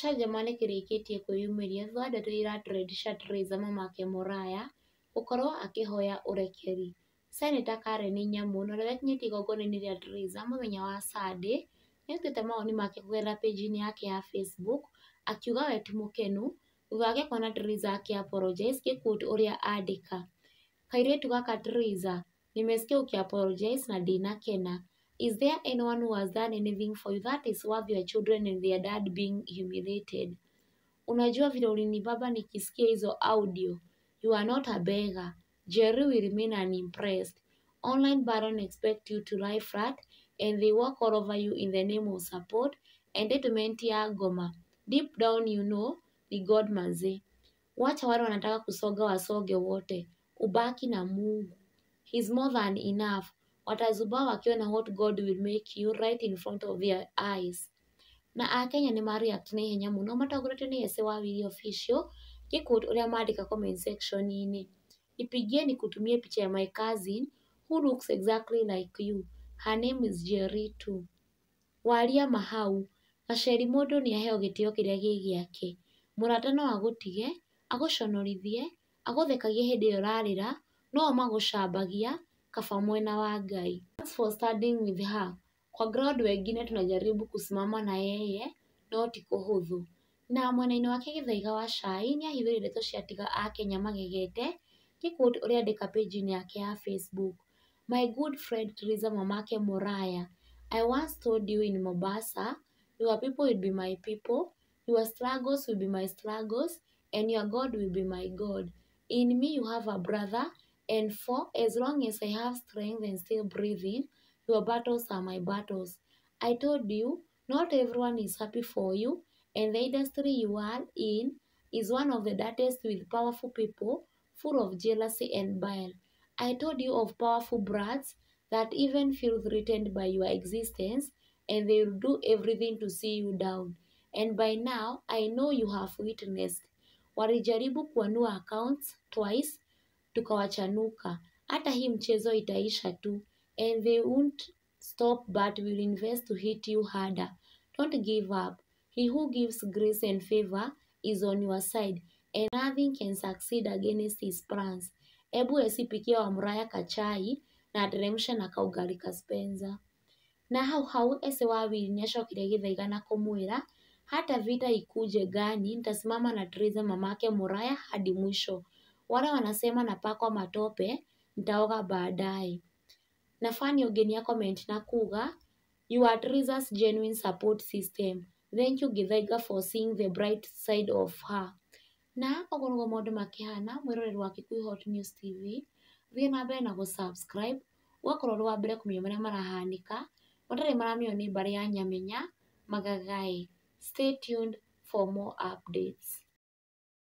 Gĩcanjama nĩ kĩrĩkĩtie kwĩyumĩria thutha wa ndeto iria ira trend cia Triza mamake Muraya gũkorwo akĩhoya ũrekeri. Seneta Karen Nyamu na ũrĩa wekinyĩtie igongona-inĩ rĩa Triza mũthenya wa Sunday nĩarutĩte mawoni make kũgerera page-inĩ yake ya Facebook akiuga we ti mũkenu thutha wake kuona Triza akĩ apologize ngĩ quote ũrĩa andĩka: "Kairĩtu gaka Triza, nimesikia uki apologize na ndinakena. Is there anyone who has done anything for you that is worth your children and their dad being humiliated? Unajua vile ulinibamba nikisikia hizo audio. You are not a beggar. Jerry will remain unimpressed. Online baron expect you to lie flat and they walk all over you in the name of support entitlement ya ngoma. Deep down you know ni God manze. Wacha wale wanataka kusonga wasonge wote. Ubaki na Mungu. He's more than enough. Watazubaa wakiona what God will make you right in front of their eyes." Na Akenya nĩ mareact na ihenya mũno matongoretio nĩ Ese wa Willy Official ngĩ quote ũrĩa mandĩka comment section-inĩ: "Nipigie nikutumie picha ya my cousin who looks exactly like you. Her name is Jerry too." Waria Mahau: "Gaceri, mũndũ nĩaheo gĩtĩo kĩrĩa gĩ gĩake. Mũrata no agũtige, agũconorithie, agũthekagie hĩndĩ ĩrĩa ũrarĩra, no o magũcambagia, kaba mwena wa Ngai. Thanks for standing with her. Kwa ground wengine tunajaribu kusimama na yeye no ti kũhũthũ." Na mwena-inĩ wake Gĩthaiga wa Cai nĩahithũrire ndeto ciatiga Akenya magegete ngĩ quote ũrĩa andĩka page-inĩ yake ya Facebook: "My good friend Triza mamake Muraya, I once told you in Mombasa, your people will be my people, your struggles will be my struggles, and your God will be my God. In me you have a brother, and for as long as I have strength and still breathing, your battles are my battles. I told you, not everyone is happy for you, and the industry you are in is one of the dirtiest with powerful people full of jealousy and bile. I told you of powerful brats that even feel threatened by your existence and they will do everything to see you down. And by now, I know you have witnessed. Walijaribu kuanua accounts twice, tukawachanuka. Hata hii mchezo itaisha tu and they won't stop but will invest to hit you harder. Don't give up. He who gives grace and favor is on your side and nothing can succeed against his plans. Ebu esipikia wa Muraya kachai na ateremshe na kaugali ka Spencer." Na hau hau Ese wa Willy nĩacokire Gĩthaiga na kũmwĩra hata vita ikuje gani nitasimama na Triza mamake Muraya hadi mwisho. Wale wanasema napakwa matope nitaoga baadaye. Na fan ũngĩ nĩa comment na kuga, "You are Triza's genuine support system. Thank you, Githaiga, for seeing the bright side of her." Na ũguo nĩguo maũndũ makĩhana. Mwĩroreri wa Kikuyu Hot News TV, thiĩ na mbere na gũ-subscribe ũgakorwo ũrĩ wa mbere kũmenya marĩa marahanĩka. Matarĩ maramenya nĩ mbarĩ ya Nyamenya Magagaĩ. Stay tuned for more updates.